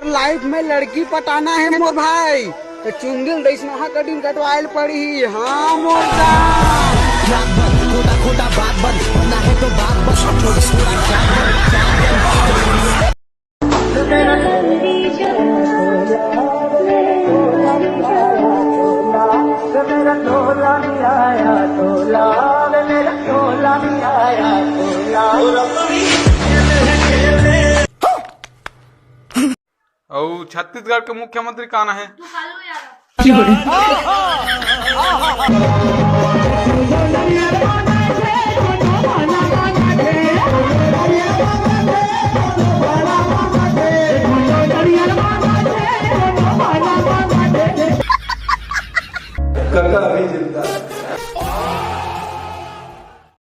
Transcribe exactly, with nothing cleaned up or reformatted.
Life में लड़की पटाना है मोर भाई, तो चुंदिल दइस महा कटिंग कटवायल पड़ी। हाँ मोर जान। अउ छत्तीसगढ़ के मुख्यमंत्री काना हे?